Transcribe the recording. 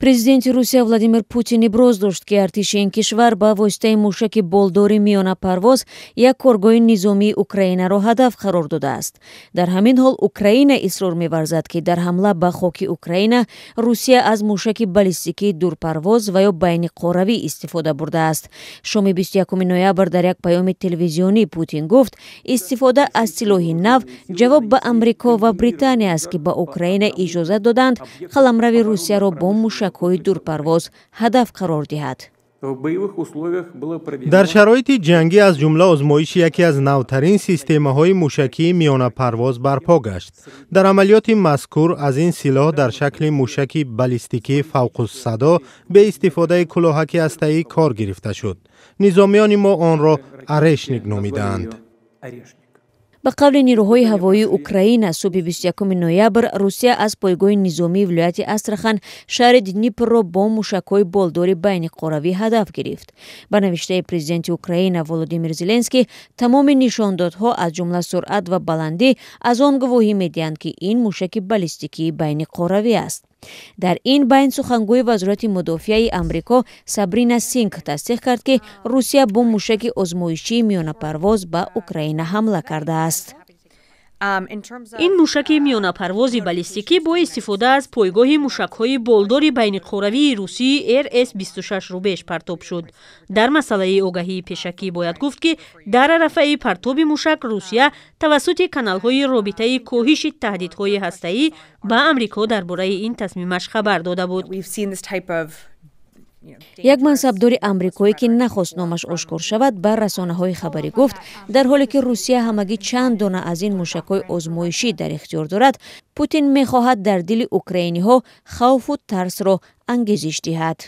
Президенти Русия Владимир Путин иброз дошт, ки артиши ин кишвар ба воситаи мушаки болдори миёнапарвоз як коргоҳи низомии Украинаро ҳадаф қарор додааст. Дар ҳамин ҳол Украина исрор меварзад, ки дар ҳамла ба хоки Украина Русия аз мушаки баллистикии дурпарвоз ва ё байниқоравӣ истифода бурдааст. Шоми 21 ноябр дар як паёми телевизионӣ Путин гуфт, истифода аз силоҳи нав ҷавоб ба Амрико ва Британия аст, ки ба Украина иҷозат доданд қаламрави Русияро бо мушакҳои дурпарвоз ҳадаф қарор диҳад. Дар шароити ҷангӣ, аз ҷумла озмоиши яке аз навтарин системаҳои мушакии миёнапарвоз барпо гашт. Дар амалиёти мазкур аз ин силоҳ дар шакли мушаки баллистикии фавқуссадо бе истифодаи кулоҳаки ҳастаӣ кор гирифта шуд. Низомиёни мо онро «Орешник» номидаанд. Ба қавли нирӯҳои ҳавоии Украина, субҳи 21 ноябр Русия аз пойгоҳи низомии вилояти Астрахан шаҳри Днипроро бо мушакҳои болдори байниқоравӣ ҳадаф гирифт. Ба навиштаи президенти Украина Володимир Зеленский, тамоми нишондодҳо, аз ҷумла суръат ва баландӣ, аз он гувоҳӣ медиҳанд, ки ин мушаки баллистикии байниқоравӣ аст. Дар ин байн сухангӯи Вазорати мудофиаи Амрико Сабрина Синг тасдиқ кард, ки Русия бо мушаки озмоишии миёнапарвоз ба Украина ҳамла кардааст. Ин мушаки миёнапарвози баллистикӣ бо истифода аз пойгоҳи мушакҳои болдори байниқоравии русии РС-26 «Рубеж» партоб шуд. Дар масъалаи огаҳии пешакӣ бояд гуфт, ки дар арафаи партоби мушак Русия тавассути каналҳои робитаи коҳиши таҳдидҳои ҳастаӣ ба Амрико дар бораи ин тасмимаш хабар дода буд. Як мансабдори амрикоӣ, ки нахост номаш ошкор шавад, ба расонаҳои хабарӣ гуфт, дар ҳоле ки Русия ҳамагӣ чанд дона аз ин мушакҳои озмоишӣ дар ихтиёр дорад, Путин мехоҳад дар дили украиниҳо хавфу тарсро ангезиш диҳад.